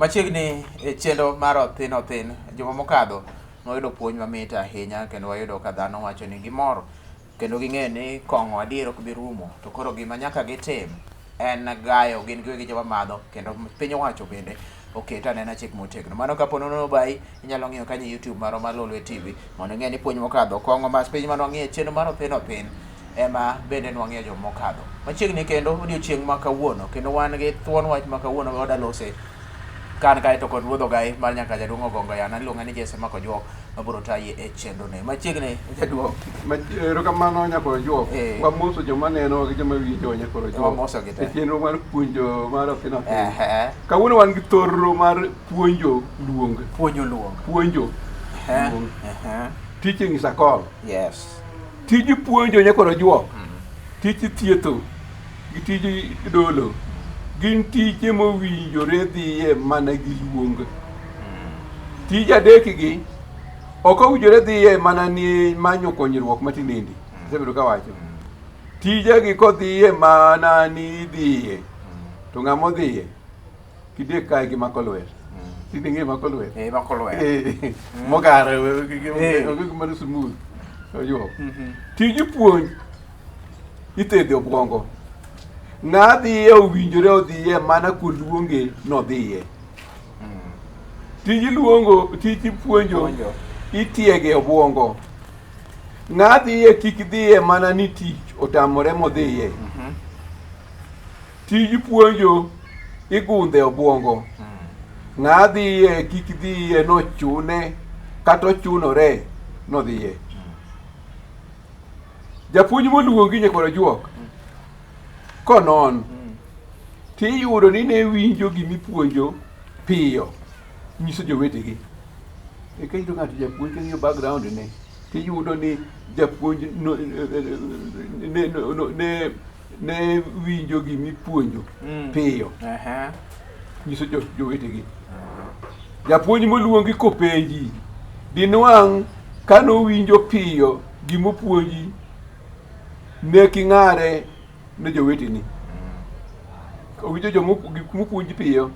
Machiegni e chenro mar Othin Othin, juma mokadho nwayudo puonj mamit ahinya kendo wayudo ka dhano wacho ni gimor kendo ging'eyo ni kong'o adier ok bi rumo to koro gima nyaka gitim en gayo gin giwegi joma madho kendo piny owacho bende oket anena chik motegno. Mano kapo nono obayi, inyalo ng'iyo kanyo e YouTube marwa mar Lolwe TV mondo ing'e ni puonj mokadho kong'o mas piny mane wang'iyo e chenro mar Othin Othin ema bende nwang'iyo joma mokadho. Machiegni kendo odiochieng' ma kawuono kendo wan gi thuon wach ma kawuono ma wadalose kan kae to kod ruodh ogai mar nyaka jaduong' Ogongo Yana iluonga ni Jesse Makojuok mabiro tayi e chenro ne. Machiegni jaduong'. Erokamano Nyakoro Juok. Eh. Wamoso joma neno gi joma winjo Nyakoro Juok. Wamoso gi te. E chenro mar puonjo mar Othin Othin. Ehe. Kawuono wan gi thorro mar puonjo luong. Puonjo luong. Puonjo. Ehe. Luong. Ehe. Teaching is a call. Yes. Tij puonjo Nyakoro Juok. Tij thietho gi tij dolo gin tije mowinjore dhiye mana gi luong. Tije adekgi ok owinjore dhiye mana ni manyo konyruok matinende. Asebedo kawacho. Tijegi kodhiye mana ni idhiye to ng'ama odhiye kidek kae gi mako lwet. Tinde ing'e mako lwet. Eh, mako lwet. Eh, Mogare Eh. onge gimoro smooth. Ojuok. Tij puonj ithedho obwongo. Ng'a dhiye owinjore odhiye mana koluonge nodhiye. Tij luongo, tij puonjo Puonjo. itiege obwongo. Ng'a dhiye kik dhiye mana ni tich otamore modhiye. Tij puonjo igundhe obwongo. Ng'a dhiye kik dhiye nochune kata ochunore nodhiye. Japuonj moluongi nyakwar Ojuok konon tiyudo ni ne winjo gimipuonjo piyo nyiso jowetegi. Eka iyudo ng'ato japuonj king'iyo background ne tiyudo ni japuonj no, ne, no, ne, ne winjo gimipuonjo piyo Ehe. nyiso jowetegi. Japuonj moluongi kopenji dinwang' kanowinjo piyo gimopuonji ne king'are ne joweteni. Owinjo gik mopuonji piyo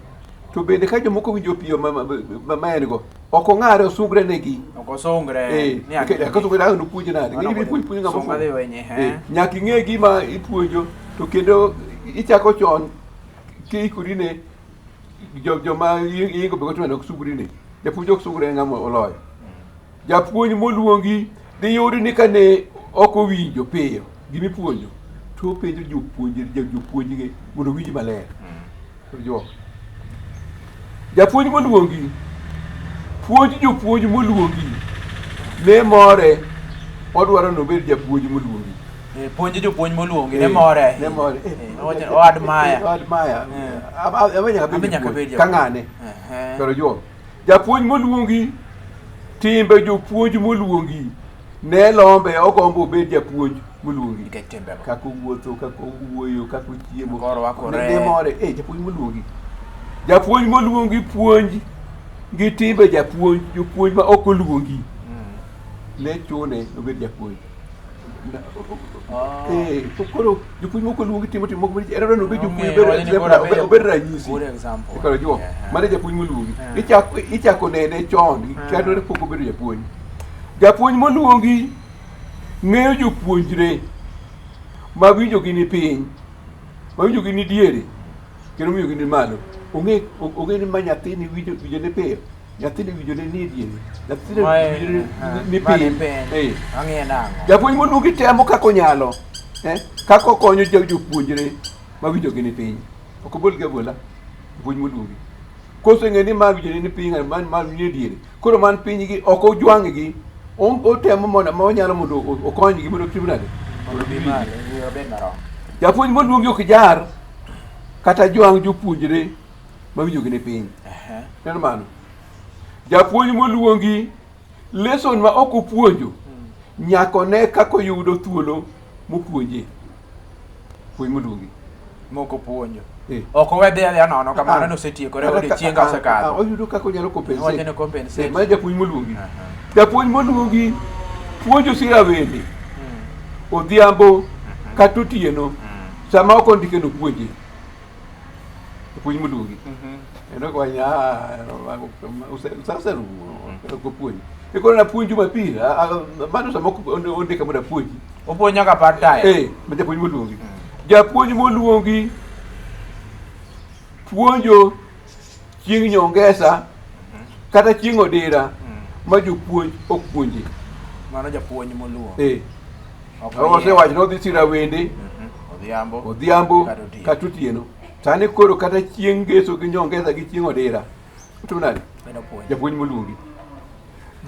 to bende ka jomoko winjo piyo ma en go ok ong'are osungre negi. Ok osungre. Eh, Ni ang- nikech kosungre ang' nopuonji nade? Mano Ng'e ni ipuonj puonjo ng'ama sunga ofuwo. dhi wenye, he. Eh, nyaka ing'e gima ipuonjo to kendo ichako chon kiikori ne joma iingo be gotimane ok sungri ne. Japuonj ok sungre ne ng'ama oloyo. Japuonj moluongi diyud ni kane ok owinjo piyo gimipuonjo to openjo jopuonj jopuonjge mondo owinj maler. Ojuok. Japuonj moluongi puonj jopuonj moluongi ne more odwaro ni obed japuonj moluongi. Eh, puonj jopuonj moluongi ne Eh, more ahinya. Ne more. Eh, owacho ni, o admire. O admire. Eh. Abe nyaka Abe bed nyaka bed japuonj. japuonj. Ka ng'ane. Ehe. Koro juok. Japuonj moluongi timbe jopuonj moluongi ne lombe ogombo obed japuonj moluongi. Nikech timbego. Kaka owuotho, kaka owuoyo, kaka ochiemo. Kaka orwakore. Ne more. Eh, japuonj moluongi. Japuonj moluongi puonj gi timbe japuonj, jopuonj ma ok oluongi. Ne chune obed japuonj. Ah. Eh, to koro jopuonj moko luongi timo timo moko maricho. En odwaro ni obed jopuonj, Ong'eyo, obed wacho ni example, koro abed- obed ranyisi. Good example. Koro juok. Yeah. Mano e japuonj moluongi. Yeah. Ichako ichako nene chon, kata pok obedo japuonj. Japuonj moluongi ng'eyo jopuonjre ma winjogi ni piny, ma winjogi ni diere, kendo winjogi ni malo. Ong'e ong'e ni ma nyathini winjo winjo ne piyo, nyathini winjo ne ni diere, nyathini Mae- winjo ne ah, ni ma ni piny. piny. Eh. Ang'iye nang'o? Japuonj moluongi temo kaka onyalo, eh, kaka okonyo jopuonjre ma winjogi ni piny. Ok obolgi abola, japuonj moluongi. Koseng'e ni ma winjone ni piny, ma ma ni diere. Koro man piny gi ok ojwang'gi, otemo mondo ma onyalo mondo okonygi mondo otim nade? Mondo obi malo, obed marom. Japuonj moluongi ok jar kata jwang' jopuonjre ma winjogi ni piny. Ehe. Neno mano. Japuonj moluongi lesson ma ok opuonjo nyaka one kaka oyudo thuolo mopuonje. Puonj moluongi. Moko puonjo. Eh. Ok owe dhi adhiya nono kamano Ah. ni osetiekore Kata ka- odiechienga ah, ah, osekadho. Oyudo kaka onyalo compensate. Owacho ni compensate. Eh, mano japuonj moluongi. Aha. Japuonj moluongi puonjo sirawende odhiambo kata otieno sama ok ondike nopuonje. Japuonj moluongi. En ok wach ah sa oserumo ok opuonji. E koro napuonj Jumapil, mano sama ok ondika mondo apuonji. Opuonj nyaka part time. Eh, ma japuonj moluongi. Japuonj moluongi puonjo chieng' nyongesa kata chieng' odira ma jopuonj ok puonji. Mano japuonj moluongi. Eh. Osewacho ni odhi siro awende. Odhiambo. Odhiambo Kata otieno. kata otieno. Sani koro kata chieng' ngeso gi nyongesa gi chieng' odira. Otimo nade? En opuonj. Japuonj moluongi.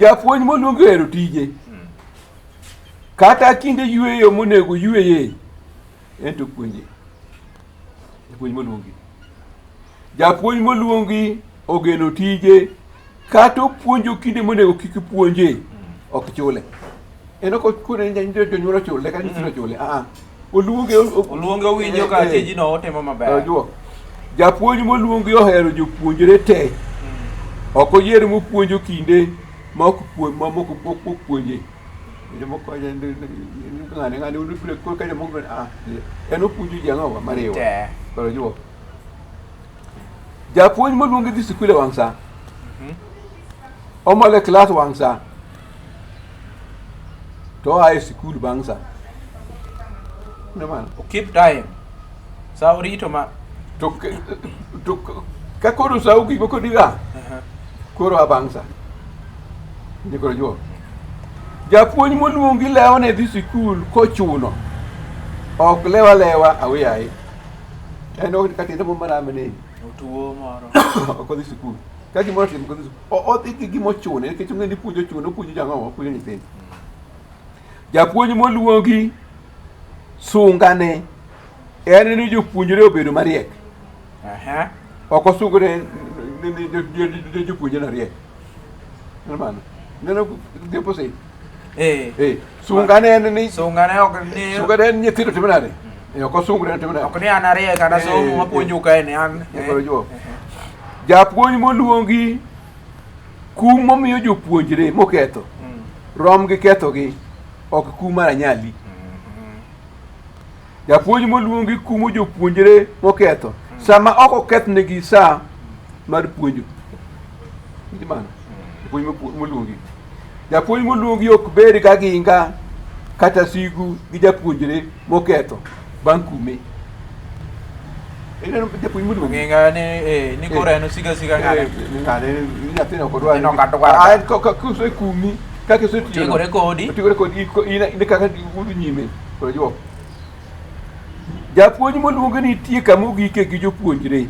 Japuonj moluongi ohero tije. Kata kinde yueyo monego yueye, en to puonje. Japuonj moluongi. Japuonj moluongi ogeno tije kata opuonjo kinde monego kik puonje ok chule. En ok okone ni jonyuol ochule kata nyithindo ochule. Ah, ah. Oluonge Oluonge owinjo ka tijno otimo maber. Ojuok. Japuonj moluongi ohero jopuonjre te. Ok oyier mopuonjo kinde ma ok puonj ma moko ok puonje. Jomoko ng'ane ng'ane unubiro koro ka jomoko ah en opuonjo ji ang'owa mariwa. Te. Koro ojuok. Japuonj moluongi dhi sikul e wang' sa. Omol e klas wang' sa. To oa e sikul bang' sa. Ne mano. O keep time. Sa orito ma To ka koro sa ogik ma koro iga, koro a bang' sa. Ni koro juok. Japuonj moluongi lewo ne dhi sikul kochuno. Ok lew alewa awe yaye. En ok kata ine marame ni otuo moro. ok odhi sikul. Ka gimoro otimo ok odhi sikul. Odhi gi gima ochune nikech ong'e ni puonjo ochune, opuonjo jang'o, opuonjo nyithindo. Japuonj moluongi sungane en ni jopuonjre obedo mariek. Aha. Ok osungre ni jopuonjre no riek. Neno mano? Neno the opposite. Eh. Eh, sungane en ni Sungane ok ni sungane en nyithindo timo nade? Eh, ok osungre ni timo nade? ok ni an ariek an asomo Eh, mapuonjo eh. kae ni an. Eh, koro juok. Japuonj moluongi kum momiyo jopuonjre moketho rom gi kethogi ok kum mar anyali. Japuonj moluongi kumo jopuonjre moketho sama ok okethnegi sa mar puonjo. Winjo mano? Japuonj moluongi. Japuonj moluongi ok bed gaginga kata sigu gi japuonjre moketho bang' kume. Ineno japuonj moluongi? Nginga ni eh ni koro en osiga siga ng'ane. Eh, ng'ane ni nyathino ok odwar. Nyathino ok odwar. Ah, en kosekumi kaka isetiyo. Oting'ore kodi. Oting'ore kodi in kaka udhi nyime. Koro juok. Japuonj moluongi nitie kama ogike gi jopuonjre.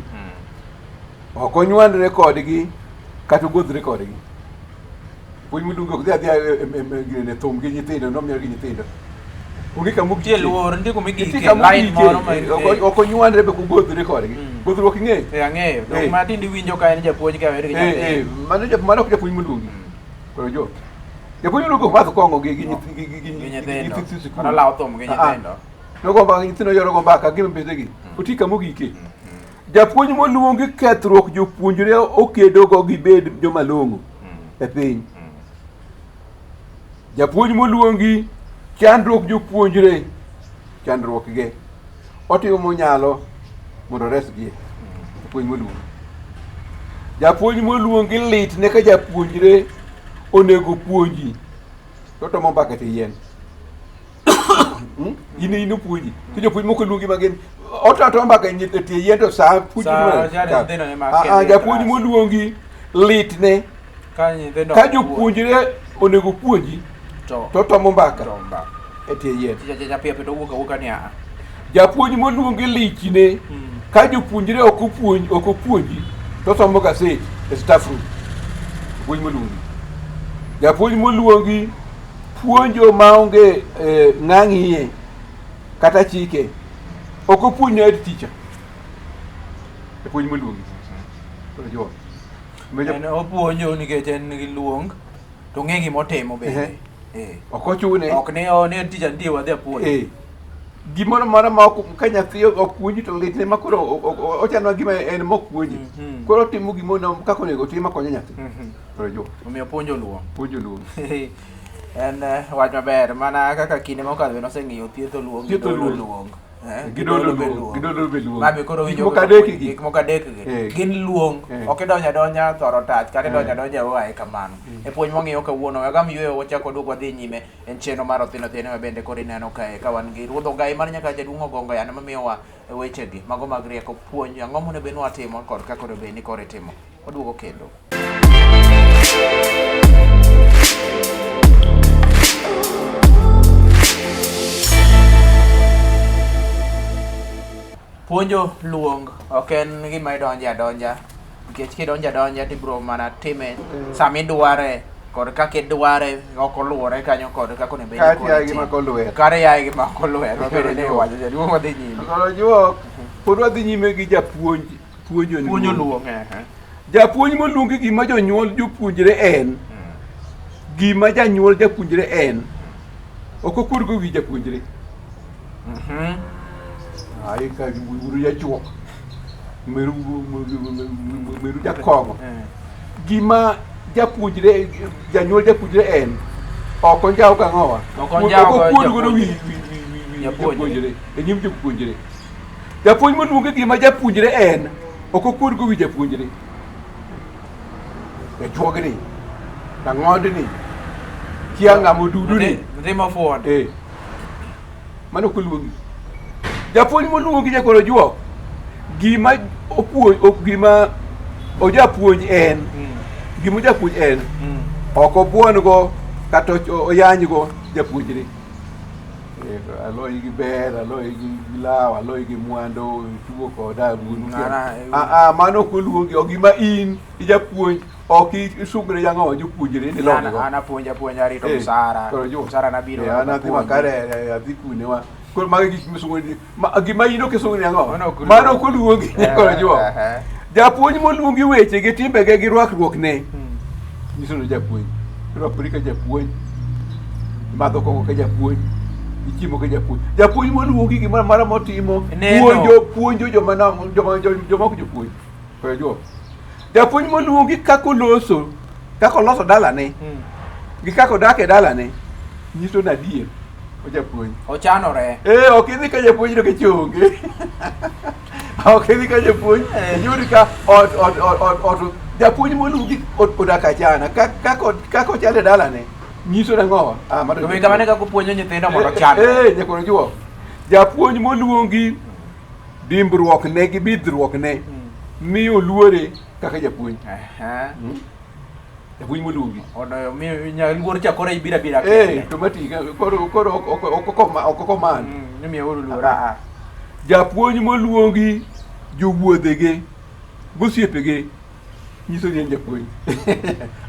Ok onywandre kodgi kata ogodhre kodgi. Puonj moluongi ok dhi adhiya e thum gi nyithindo, nomiel gi nyithindo. Onge kama Nitie ogike. luor, nitie kuma Nitie igike, kama line ogike. moro ma Ok onywandre be ok ogodhre kodgi. Godhruok ing'eyo? Eh, ang'eyo. Dong Eh. ma tinde iwinjo ka en japuonj ka wer gi Eh, nyathi. eh, mano ok japuonj moluongi. Koro jo. Japuonj moluongi ok madh kong'o gi Gi nyithindo. nyithi sikul. Kata lawo thum gi Ah, ah. nyithindo. Nogo mbaka nyithindo yoro go mbaka gi mbesegi. Oti kama ogike. Japuonj moluongi kethruok jopuonjre okedogo gibed joma long'o e piny. Japuonj moluongi chandruok jopuonjre chandruok ge otimo monyalo mondo oresgi. Japuonj moluongi. Japuonj moluongi lit ne ka japuonjre onego puonji to tomo mbaka e yien. In opuonji. To jopuonj moko luongi ma gin oto atoma mbaka e tie yien to sa puonji Sa cha nyithindo ne mak Ah, ah, kendo e japuonj klas. moluongi litne Ka nyithindo ka ok jopuonjre onego puonji to to tomo mbaka to mbaka. e tie yien. Chicha chicha piyo piyo to wuok awuoka ni a. Japuonj moluongi lichne ka jopuonjre ok opuonj ok opuonji to somo gaset e staff room. Japuonj moluongi. Japuonj moluongi puonjo maonge eh, ng'ang'iye kata chike ok opuonj head teacher. Japuonj moluongi. Koro jowuok. En opuonjo nikech en gi luong to ong'e gima otimo bende. Eh. Ok ochune. Ok ni o ni teacher nitie wadhi apuonj. Eh. Gimoro amora ma ok ka nyathi ok puonji to litne ma koro ochano gima en mok puonji. Koro otimo gimono kaka onego otim makonyo nyathi. Koro jo Omiyo puonjo luong. puonjo luong. En wach maber mana kaka kinde mokadho be noseng'iyo thietho luong gi Thietho dolo luong. luong. Eh, Gi dolo be luong, luong. gi dolo be luong. Mabe koro Gik winjo moko kaka adek gi. Gik moko adek gi. Eh. Gin luong. Eh. Ok idonjo adonja thoro tach kata idonjo Eh. adonja oae kamano. E puonj mwang'iyo kawuono wagam yueyo wachako waduog wadhi nyime en chenro mar Othin Othin ma bende koro ineno kae ka wan gi Ruodh Ogai mar nyaka jaduong' Ogongo yane mamiyowa wechegi mago mag rieko puonj ang'o monego bed ni watimo kod kaka onego bed ni koro itimo. Waduogo kendo. Puonjo luong ok en gima idonje adonja nikech kidonjo adonja to ibiro mana time sama idware kod kaka idware ok oluwore kanyo kod kaka onego bed ni Kata koro yaye gi itimo. mako lwer. Kata yaye gi mako lwer mabende ne iwacho jaduong' wadhi nyime. Koro juok, pod wadhi nyime gi japuonj puonjo Puonjo luong. luong eh. Japuonj moluongi gima jonyuol jopuonjre en, gima janyuol japuonjre en, ok okuodgo wi japuonjre. Mhm. Ai ka uru jachuok, meru meru jakong'o. Eh. Gima japuonjre janyuol japuonjre en, ok onjaw gang'owa. Ok onjaw Ok go okuod godo wi japuonjre. wi wi wi wi Japuonjre. japuonjre e nyim jopuonjre. Japuonj moluongi gima japuonjre en, ok okuod go wi japuonjre. Jachuogni, rang'ondni, kia ng'ama oduduni. Nyathi mofuwo. Eh. Mano ok oluongi. Japuonj moluongi jakoro juok, gima opuonj, ok gima ojapuonj en, gima ojapuonj en, ok obuon go kata oyany go japuonjre. Eh, aloyi gi ber, aloyi gi law, aloyi gi mwandu, itugo koda wuonu. Na, na, Ah, ah, mano ok oluongi, ok gima in ijapuonj, ok isungri jang'owa jopuonjre ni An logi go. an apuonjo apuonja arito Eh, msara. koro jo- Msara nabiro. Eh, an adhi apuonji. makare adhi kunewa. Koro mago gik misungo ni gima in ok isungo ni ang'o? Mano ok Mano ok oluongi Eh, koro juok. eh, eh. Japuonj moluongi weche gi timbege gi rwakruokne. Nyiso ni japuonj. Irwakori ka japuonj. Imadho kong'o ka japuonj. Ichiemo ka japuonj. Japuonj moluongi gimoro amora motimo Neno. puonjo puonjo joma joma joma ok jopuonj. Koro juok. Japuonj moluongi kaka oloso, kaka oloso dalane gi kaka odak e dalane nyiso ni adier ojapuonj. Ochanore. Eh, ok idhi ka japuonj to kichonge. Ok idhi ka japuonj, iyud ka ot ot ot ot ot japuonj moluongi odak achana kaka kaka ochal e dalane nyiso nang'owa. Ah, mano To be kamano e kaka opuonjo nyithindo mondo ochanre. Eh, nyakwar juok. Japuonj moluongi dimbruokne gi bidhruokne miyo luore kaka japuonj. Aha. Japuonj moluongi. Odoyo miyo luor cha koro ibiro abira Eh, kende. to mati koro koro ok ok ok okoman. Ni miyo uru luor. Ah, ah. Japuonj moluongi jowuodhege gosiepege nyiso ni en japuonj.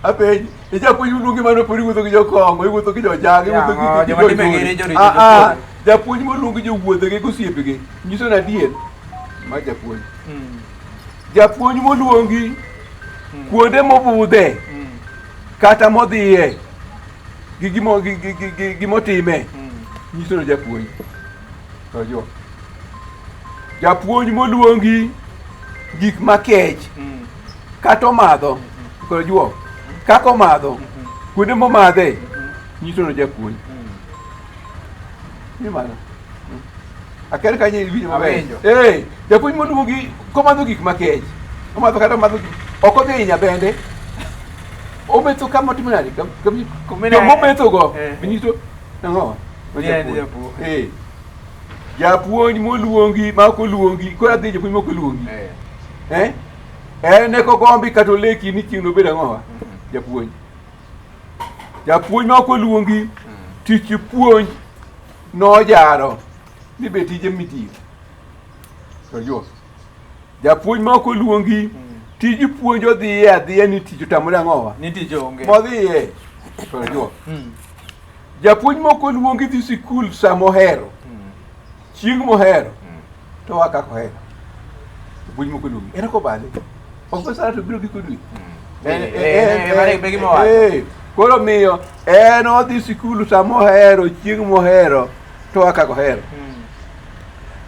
Apenji, ijapuonj moluongi mano pod iwuotho gi jokong'o, iwuotho gi jojaga, iwuotho Jang'o, gi joma timbegi richo richo Ah, ah, jopuonj. japuonj moluongi jowuodhege gosiepege nyiso ni adier ma japuonj. Japuonj moluongi kuonde mobudhe kata modhiye gi gimo gi gi gi gi gimotime nyiso ni japuonj. Ojo. Japuonj moluongi gik makech kata omadho koro juok kaka omadho kuonde momadhe nyiso ni japuonj. Ni mano. Aker kanyo iwinjo maber. Awinjo. Eh, japuonj moluongi komadho gik makech. Omadho kata omadho ok odhi hinya bende. Ometho kama otimo nade? Kumine- Joma ometho go Eh. nyiso nang'o? Ni en japuonj. Eh. Japuonj moluongi ma ok oluongi, koro adhi japuonj ma ok oluongi. Eh. Eh? En eko gombi kata oleki ni chieng' nobed ang'owa? Japuonj. Japuonj ma ok oluongi, tich puonj nojaro ni be tije mitiyo. To juok. Japuonj ma ok oluongi, tij puonj odhiye adhiya ni tich otamore ang'owa? Ni tich onge. Modhiye. To juok. Japuonj ma ok oluongi dhi sikul sama ohero, chieng' mohero, to oa kaka ohero. Japuonj ma ok oluongi, en ok obadhe. Ok osara to biro giko dwe. Eh, eh, eh, mano e gima owacho. Eh, koro miyo en odhi sikul sama ohero, chieng' mohero, to oa kaka ohero.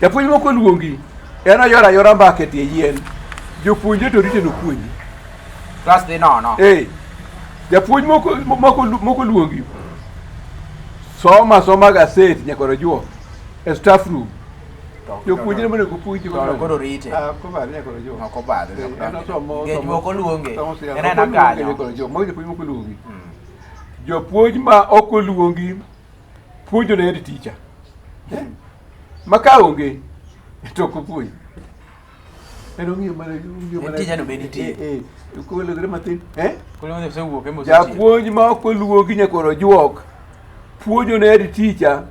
Japuonj moko oluongi, en oyoro ayora mbaka e tie yien. Jopuonjre to rite nopuonji. Klas dhi nono. Eh, japuonj moko moko moko luongi. Soma soma gaset nyaka ojuo e staff room. Jopuonjre monego puonj To koro rite. Ah, kobadhe nyaka ojuok. Ok obadhe, Eh, ok en donjne. osomo- Nikech osomo- ok oluonge. somo siasa. En aena Ok oluonge kanyo. nyaka ojuok. Mago jopuonj mok oluongi. Jopuonj ma ok oluongi puonjo ne head teacher. Eh? Ma ka onge to ok opuonj. En ong'iyo mana ong'iyo Head mana. teacher no be nitie. Eh, eh. Kologre mathin. Eh? Koro osewuok ema osetiyo. Japuonj ma ok oluongi nyaka ojuok puonjo ne head teacher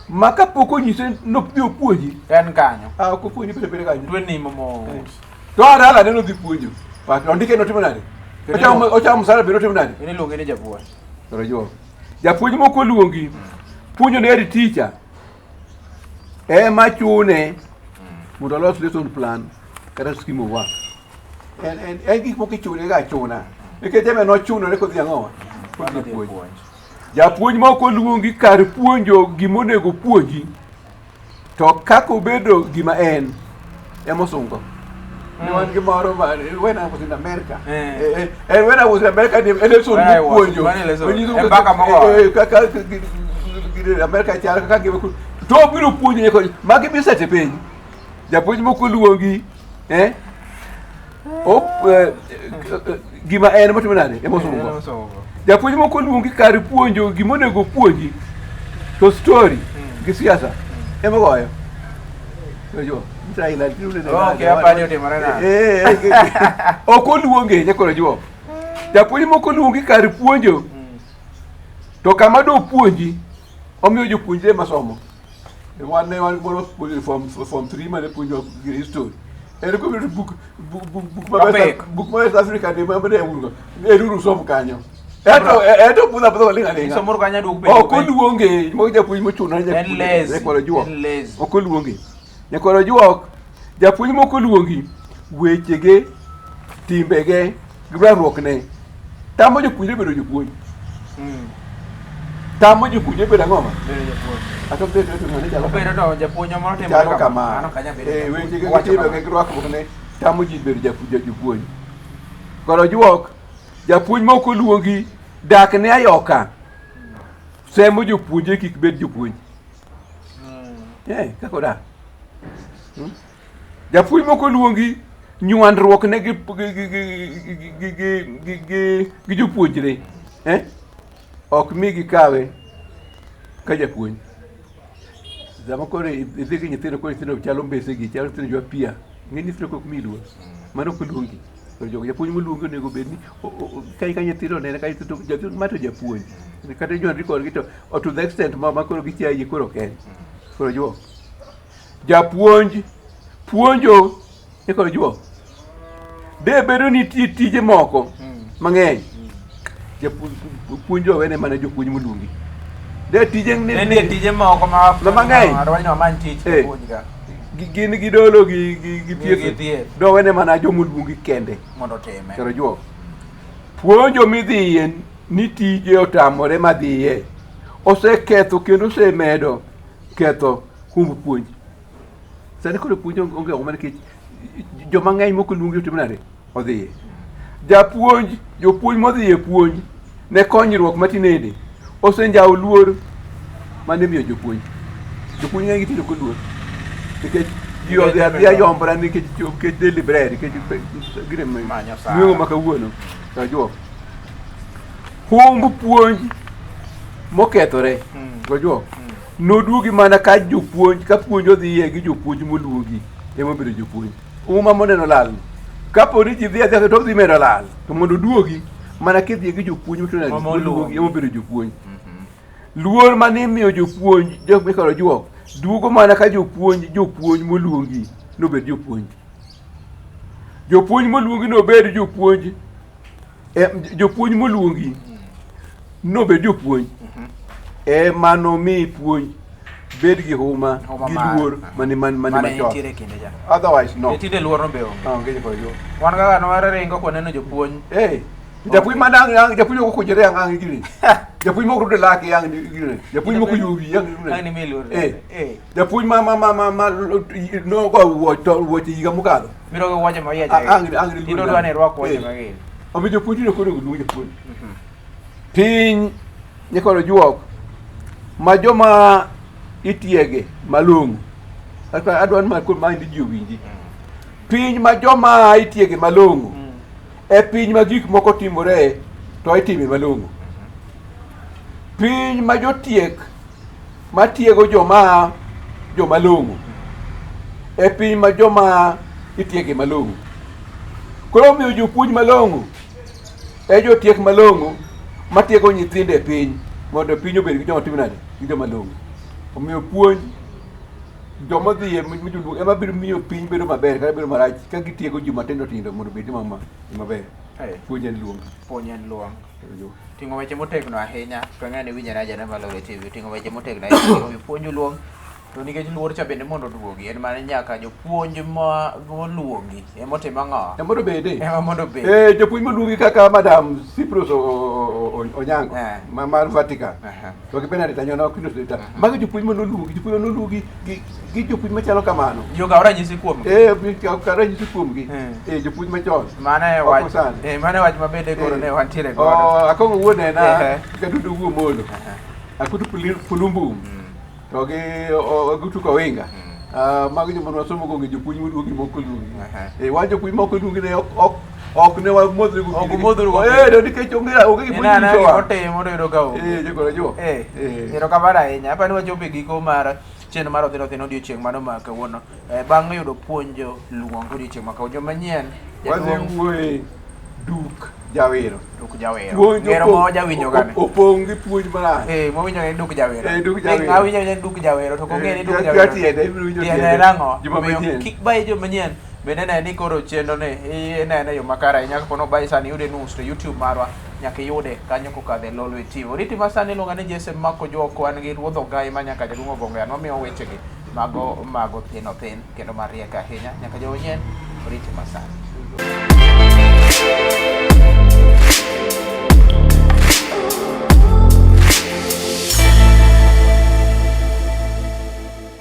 ma kapok onyise nodhi opuonji. En kanyo. Ah, ok opuonji pile pile kanyo. Dwe nimo mos. To adala ne nodhi puonjo. But ondike notimo nade? Kendo Ochamo msara be notimo nade? En iluonge ni japuonj. Koro juok. Japuonj mok oluongi puonjo ne head teacher ema chune mondo olos lesson plan kata scheme of work. En gik moko ichune ga achuna. Nikech ema nochunore kodhi ang'owa? Kodhi Odhi puonj. puonj. Japuonj ma ok oluongi kar puonjo gimonego puonji to kaka obedo gima en ema osungo. Ne wan gi moro ma when I was in America. Eh. Eh, eh, when I was in America ne en lesson When I was- mopuonjo. when I lesson. Onyiso E kaka- mbaka mogoyo. eh, eh, kaka America chal kaka gima to obiro puonjo nyaka magi bisete piny. Japuonj moko oluongi eh op, eh, eh, gima en motimo nade ema En osungo. osungo. Japuonj moko oluongi kar puonjo gimonego puonji to story gi siasa ema goyo. Ojo, Raila Ok, apani otimore nade. Eh, eh, eh, ok oluonge nyakoro juok. Japuonj moko oluongi kar puonjo to kama do puonji omiyo jopuonjre masomo. Wan ne wan moro puonjo form 3 mane puonjo history. En kobiro buk ma West Topic. buk ma West Africa ne ma ne un go. Eruru som kanyo. Eto pudha pudha linga linga. Isomo kanyo duok penjo. Ok oluonge, mo japuonj mochuno ne En lazy. nyakwaro juok. En lazy. Ok oluonge. Nyakwaro juok, japuonj mok oluongi, wechege, timbege, gi rwakruokne tamo jopuonjre bedo jopuonj. Tamo jopuonjre bedo ang'o? Bedo japuonj. Ato bedo to ng'ane chalo Obedo to japuonj moro timore chalo kama. Mano kanyo bedo Eh, japuonj. wechege gi Owacho timbege kama. gi rwakruokne tamo ji bedo jopuonj. Koro juok, japuonj mok oluongi, dak ne ayoka. Semo jopuonjre kik bed jopuonj. Eh, kaka odak. Japuonj moko luongi nywandruok ne gi jopuonjre. Eh? Ok mi gikawe ka japuonj. Sama koro idhi gi nyithindo koro nyithindo chalo mbese gi chalo nyithindo jwapia. Ng'e nyithindo ok mi luor. Mano ok oluongi. Koro jogo japuonj moluongi onego bed ni ka nyithindo onene ka nyithindo japuonj ma to japuonj. Kata inywandri kodgi to to the extent ma koro gichayi koro ok en. Koro juok. Japuonj puonjo ni koro juok. De bedo ni nitie tije moko mang'eny. Japuonj owene mana jopuonj moluongi. De tije Ne nitie tije moko ma Ma mang'eny. Dwani wamany tich Eh. japuonj ka Gin gi dolo gi Gi thieth. thieth. Dowene mana jomoluongi kende. mondo otime. Koro juok. Puonjo midhiye ni tije otamore madhiye. Oseketho kendo osemedo ketho humb puonj. Sani koro puonj onge oko mana nikech joma ng'eny mok oluongi otimo nade? Odhiye. Japuonj, jopuonj modhi e puonj ne konyruok matinende osenjawo luor mane miyo jopuonj. Jopuonj ng'eny gitindo kod luor. Nikech ji odhi adhiya yombra nikech nikech daily bread nikech gine Manyo sara. nweng'o ma kawuono. Kajuok. Humb puonj mokethore. Kajuok. Noduogi mana ka jopuonj ka puonj odhiye gi jopuonj moluongi ema obedo jopuonj. Uma moneno lal. Kapo ni ji dhi adhiya to odhi medo lal. To mondo oduogi mana kidhiye gi jopuonj moluongi ema obedo jopuonj. Luor mane imiyo jopuonj jok mikalo juok duogo mana ka jopuonj moluongi nobed jopuonj. Jopuonj moluongi nobed jopuonj. Jopuonj moluongi nobed jopuonj. Ema nomi puonj bed gi huma Huma gi mar- luor mane mane mane Mane machon. nitiere kinde cha. Otherwise no. Tinde luor no be onge. Ah, onge kod juok. Wan kaka nwaringo kwaneno jopuonj. Eh, japuonj ma dang' ang' japuonj moko kunjore ang' ang' gini. Japuonj moko rudo lake ang' gini. Japuonj moko yuwi ang' gini. Ang' ni mi luor. Eh. Eh. Japuonj ma nogo wuoch to wuoch higa mokadho. Biro gi wuoche moyiech. Ang' ni Tinde odwa ni irwak wuoche Eh. magin. Omiyo jopuonj no koro luong japuonj. Piny nyakoro juok ma joma itiege malong'o Adwa ni ma ji owinji. Piny ma joma itiege malong'o e piny ma gik moko timore to itime malong'o. Piny ma jotiek matiego joma joma long'o e piny ma joma itiege malong'o. Koro omiyo jopuonj malong'o e jotiek malong'o matiego nyithindo e piny mondo piny obed gi joma timo nade gi joma long'o. Omiyo puonj joma odhi e mijoluong ema biro miyo piny bedo maber kata bedo marach ka gitiego ji matindo tindo mondo obed joma maber. Puonj en luong. Puonj en luong. Ting'o weche motegno ahinya to ng'e ni winjore ajana Malore TV ting'o weche motegno ahinya omiyo puonj luong to nikech luor cha bende mondo oduogi en mana nyaka jopuonj ma moluongi ema otim ang'o Ema mondo obede. ema mondo obed Eh, jopuonj moluongi kaka Madam Cyprus Onyango Eh. ma mar Vatican. Aha. To gi Benedict Anyona Okindo Sita. Mago jopuonj manoluongi, jopuonj manoluongi gi gi jopuonj machalo kamano. Jokaw ranyisi kuomgi. Eh, kaw ranyisi kuomgi. Mm. Eh, jopuonj machon. Mano e Ok wach. osani. Eh, mano e wach ma bende koro Eh. ne wantiere godo. Oh, Akong'o wuon ena Ehe. Kadudu wuo Molo. Akutu Pulumbum. To gi Ogutu Kowinga. Ah, mago joma nwasomo go gi jopuonj moluongi moko luongi. Ehe. Eh, wan jopuonj moko luongi ne ok ok ok ne wamodhre go. Ok umodhru go. Eh, to nikech onge onge gima Ineno onyisowa. gima otimo to yudo ka onge. Eh, jokoro jo. Eh, Eh. erokamano ahinya. Apani wachopo e giko mar chenro mar Odhino Thin odiochieng' mano ma kawuono. Eh, bang' yudo puonjo luong odiochieng' ma kawuono. Joma nyien, Wadhi jaduong' wuoye duk jawero. Duk Jawero. Puonj Ngero opong- ma wajawinjo gane. Opong' gi puonj marach. Eh, mawinjo ni duk Jawero. Eh, duk Jawero. Ng'a winjo ni duk Jawero to kong'e ni duk Eh, Jawero. tiende, ibiro winjo Tiende tiende. en ang'o? Juma Omiyo manyien. kik bayi joma nyien. Bende ne ni koro chenro ni inene e yo makare ahinya kapo nobayi sani iyude nus to YouTube marwa nyaka iyude kanyo kokadho e Lolwe TV. Oriti ma sani iluonga ni Jesse Mako Juok wan gi Ruodh Ogai ma nyaka jaduong' Ogongo yan wamiyo wechegi mago mago thin othin kendo mariek ahinya nyaka joma nyien oriti ma sani.